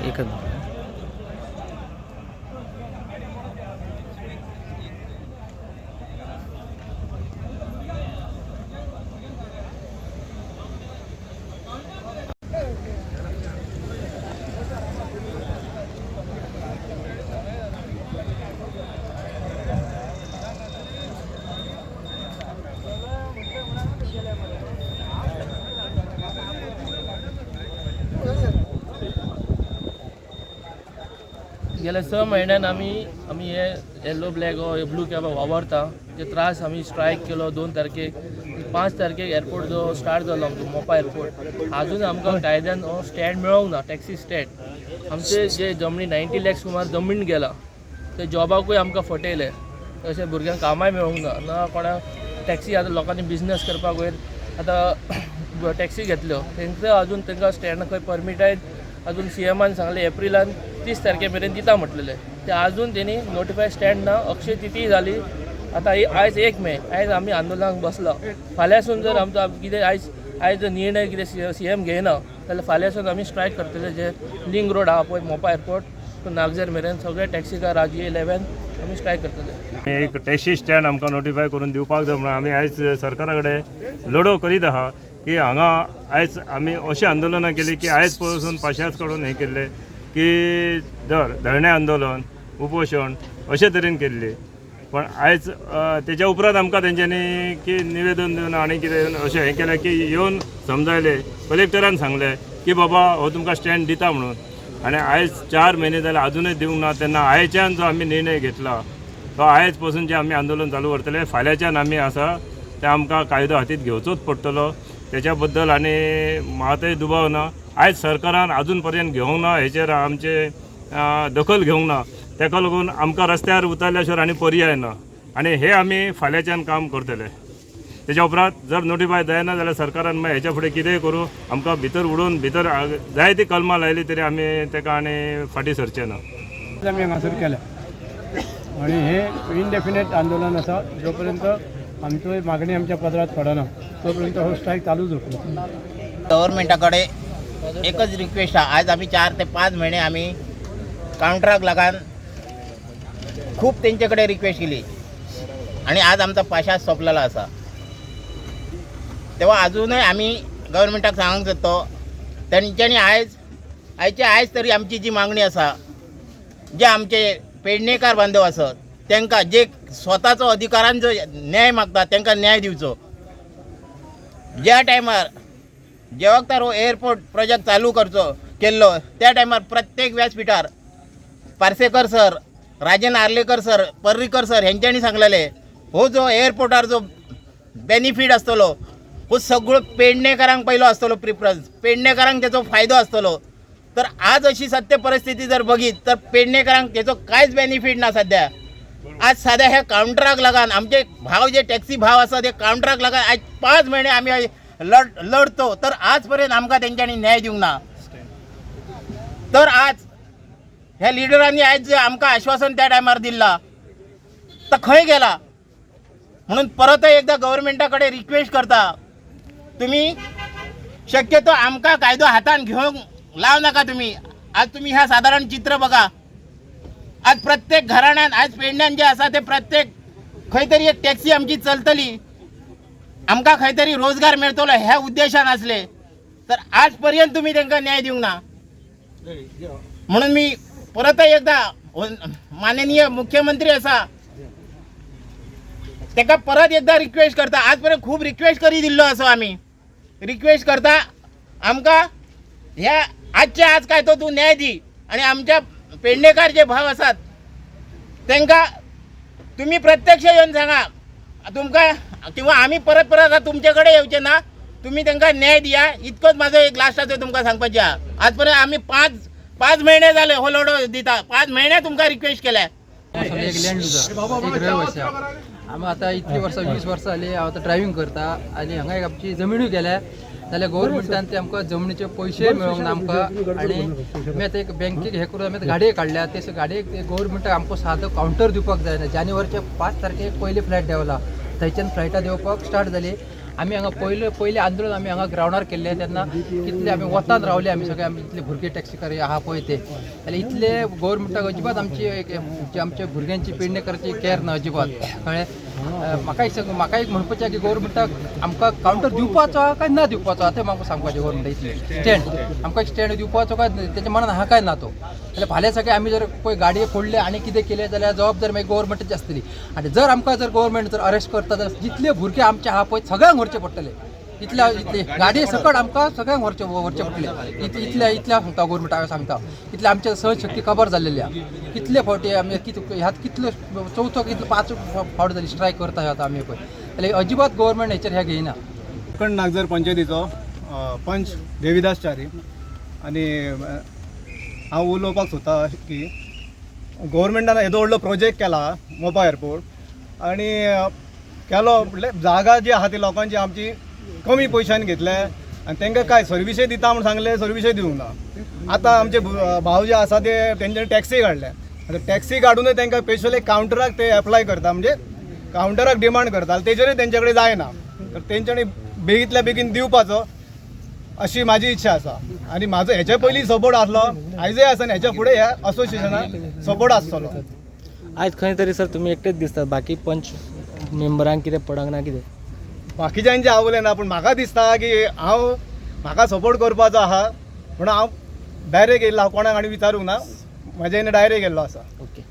एकच. गेल्या 6 म्हयन्यान आमी आमी हे येल्लो ब्लॅक ब्लू कॅब वावरता. जे त्रास आमी स्ट्रायक केलो 2 तारखेक, 5 तारखेक एअरपोर्ट जो स्टार्ट जालो आमचो मोपा एअरपोर्ट, आजून आमकां कायद्यान हो स्टँड मेळोंक ना, टॅक्सी स्टँड. आमचे जे जमनी 90 लॅक्स सुमार जमीन गेला, ते जॉबाकूय आमकां फटयले. तशें भुरग्यांक कामाय मेळोंक ना, ना कोणाक टॅक्सी. आतां लोकांनी बिजनस करपाक वयर आतां टॅक्सी घेतल्यो, तेंकां अजून तांकां स्टँड खंय परमिटाय अजून सीएमान सांगलें एप्रिलान 30 तारखे मेरेन दिता म्हटलेलें, ते अजून तेणी नोटिफाय स्टँड ना. अक्षय तिथी जाली, आतां आयज 1 मे, आयज आमी आंदोलनाक बसला. फाल्यांसून जर आमचो कितें आयज आयज जर निर्णय कितें सीएम घेयना जाल्यार फाल्यांसून आमी स्ट्रायक करतले. जे लिंक रोड आहा पळय मोपा एअरपोर्ट टू नागझर मेरेन सगळे टॅक्सीकार आजी 11 आमी स्ट्रायक करतले. एक टॅक्सी स्टँड आमकां नोटिफाय करून दिवपाक जाय म्हणून आमी आयज सरकारा कडेन लढो करीत आहा की हांगा आयज आमी अशीं आंदोलनां केली की आयज पसून पाशांस काडून हें केल्लें की धरणे आंदोलन, उपोशण अशे तरेन केल्ली. पण आयज तेच्या उपरांत आमकां तेंच्यांनी की निवेदन दिवन आनी कितें अशें हें केलें की येवन समजायलें, कलेक्टरान सांगलें की बाबा हो तुमकां स्टँड दिता म्हणून. आनी आयज 4 म्हयने जाले आजुनूय दिवंक ना. तेन्ना आयच्यान जो आमी निर्णय घेतला तो आयज पसून जें आमी आंदोलन चालू करतले, फाल्यांच्यान आमी आसा ते आमकां कायदो हातींत घेवचोच पडटलो. तेच्या बद्दल आनी मातय दुबाव ना. आयज सरकारान आजून पर्यंत घेवंक ना, हेचेर आमचे दखल घेवंक ना, तेका लागून आमकां रस्त्यार उतरल्या शिवाय आनी पर्याय ना. आनी हे आमी फाल्यांच्यान काम करतले. तेच्या उपरांत जर नोटिफाय जायना जाल्यार सरकारान मागीर हेच्या फुडें कितेंय करूं, आमकां भितर उडोवन भितर जायती कलमां लायली तरी आमी तेका आनी फाटीं सरचे ना. आमी हांगासर केल्या आनी हे इनडेफिनेट आंदोलन आसा. जो पर्यंत आमच्यो मागणी आमच्या पदरात पडना तो पर्यंत हो स्ट्रायक चालूच उरतलो. गव्हर्मेंटा कडेन एकच रिक्वेस्ट आहा. आज आमी 4 ते 5 म्हयने आमी कावंटराक लागून खूब तेंचे कडेन रिक्वेस्ट केली आनी आज आमचो पाशास सोंपलेलो आसा. तेव्हा अजूनय आमी गव्हर्मेंटाक सांगूंक सोदता तेंच्यांनी आयज आयचे आयज तरी आमची जी मागणी आसा, जे आमचे पेडणेकार बांधव आसत तांकां जे स्वताचो अधिकारान जो न्याय मागता तांकां न्याय दिवचो. ज्या टायमार जे वखतार हो एअरपोर्ट प्रोजेक्ट चालू करचो केल्लो त्या टायमार प्रत्येक व्यासपिठार Parsekar sir, Rajan Arlekar sir, Parrikar sir हेंच्यांनी सांगलेले हो जो एअरपोर्टार जो बेनिफीट आसतलो हो सगळो पेडणेकारांक पयलो आसतलो, प्रिफरन्स पेडणेकारांक तेचो फायदो आसतलो. तर आज अशी सत्य परिस्थिती जर बघित तर पेडणेकारांक तेचो कांयच बेनिफीट ना सध्या. आज साद्या ह्या कावंटराक लागून आमचे भाव जे टॅक्सी भाव आसा ते कावंटराक लागून आज 5 म्हयने आमी लढतो तर आजपर्यंत आमकां तेंच्यांनी न्याय दिवंक ना. तर आज ह्या लिडरांनी आयज जे आमकां आश्वासन त्या टायमार दिल्ला तर खंय गेला म्हणून परतय एकदा गव्हर्मेंटा कडेन रिक्वेस्ट करता, तुमी शक्यतो आमकां कायदो हातान घेवंक लाव नाका. तुमी आज तुमी ह्या सादारण चित्र बघा, आज प्रत्येक घराण्यान आज पेडण्यान जे आसा ते प्रत्येक खंय तरी एक टॅक्सी आमची चलतली, आमकां खंय तरी रोजगार मेळटलो ह्या उद्देशान आसले तर आज पर्यंत तुमी तांकां न्याय दिवंक ना. म्हणून मी परतय एकदा माननीय मुख्यमंत्री आसा ताका परत एकदा रिक्वेस्ट करता. आजपर्यंत खूब रिक्वेस्ट करी दिल्लो आसा आमी, रिक्वेस्ट करता आमकां ह्या आजच्या आज काय तो तूं न्याय दी आनी आमच्या पेडणेकार जे भाव आसात तांकां तुमी प्रत्यक्ष येवन सांगा तुमकां, किंवा आमी परत परत आतां तुमचे कडेन येवचे ना, तुमी तांकां न्याय दिया. इतकोच म्हाजो एक लास्टाचो तुमकां सांगपाचें आहा. आजपर्यंत आमी 5 म्हयने जाले हो लढो दिता, 5 म्हयने तुमकां रिक्वेस्ट केल्या. एक लँड लुजर, एक रहिवासी. आमी आतां इतलीं वर्सां 20 वर्सां जालीं हांव आतां ड्रायव्हींग करता आनी हांगा एक आमची जमिनूय गेल्या. जाल्यार गोवोरमेंटान ते आमकां जमनीचे पयशे मेळोंक ना आमकां. आनी आमी आतां एक बँकेक हें करून आमी आतां गाडये काडल्या. ते गाडयेक गोवोरमेंटाक आमकां सादो कावंटर दिवपाक जायना. जानेवारीच्या 5 तारखेक पयली फ्लायट देंवला, थंयच्यान फ्लायटां देंवपाक स्टार्ट जाली. आमी हांगा पयले पयलें आंदोलन आमी हांगा ग्रावंडार केल्लें. तेन्ना कितले आमी वतान रावले, आमी सगळे आमी इतले भुरगे टॅक्सीकार आहा पळय ते. जाल्यार इतले गोवोरमेंटाक अजिबात आमची एक जे आमच्या भुरग्यांची पेडणेकराची कॅर ना अजिबात, कळ्ळें. म्हाका एक सांग, म्हाका एक म्हणपाचें आहा की गोवोरमेंटाक आमकां कावंटर दिवपाचो आहा काय ना दिवपाचो आहा तें म्हाका सांगपाचें. गोवोरमेंट इतलें स्टँड आमकां एक स्टँड दिवपाचो काय तेच्या मनान आहा काय ना तो. जाल्यार फाल्यां सकाळी आमी जर पळय गाडये फोडले आनी कितें केलें जाल्यार जबाबदारी मागीर गोवोरमेंटाची आसतली. आनी जर आमकां जर गोवोरमेंट जर अरेस्ट करता जाल्यार जितले भुरगे आमचे आहा पळय सगळ्यांक व्हरचे पडटले. इतल्या इतले गाडये सकट आमकां सगळ्यांक व्हरचे व्हरचे पडटले. इतल्या इतल्या सांगता गोवोरमेंट, हांवें सांगता इतले आमच्या सहनशक्ती कबर जाल्लेली आहा. कितले फावटी आमी ह्यात कितले चवथो कितले 5 फावट जाली स्ट्रायक करता आतां आमी पळय. जाल्यार अजिबात गोवोरमेंट हेचेर हें घेयना. कोकण नागझर पंचायतीचो पंच देविदास च्यारी आनी हांव उलोवपाक सोदता की गोवोरमेंटान येदो व्हडलो प्रोजेक्ट केला मोपा एअरपोर्ट आनी केलो म्हटल्यार जागा जी आहा ती लोकांची आमची कमी पयशान घेतले आनी तांकां काय सर्विसय दिता म्हूण सांगले, सर्विसय दिवंक ना. आतां आमचे भाव जे आसा ते तेंच्यांनी टॅक्सी काडल्या. आतां टॅक्सी काडूनय तांकां स्पेशल एक कावंटराक ते एप्लाय करता, म्हणजे कावंटराक डिमांड करता, तेजेरूय तेंचे कडेन जायना. तर तेंच्यांनी बेगींतल्या बेगीन दिवपाचो अशी म्हाजी इच्छा आसा. आनी म्हाजो हेच्या पयलीं सपोर्ट आसलो, आयजय आसा आनी हेच्या फुडें ह्या असोसिएशनाक सपोर्ट आसतलो. आयज खंय तरी सर तुमी एकटेच दिसतात, बाकी पंच मेंबरांक कितें पडोंक ना कितें? बाकीच्यांचे हांव उलयना, पूण म्हाका दिसता की हांव म्हाका सपोर्ट करपाचो आहा म्हणून हांव डायरेक्ट येयल्लो. हांव कोणाक आनी विचारूंक ना, म्हाज्या डायरेक्ट येयल्लो आसा. ओके.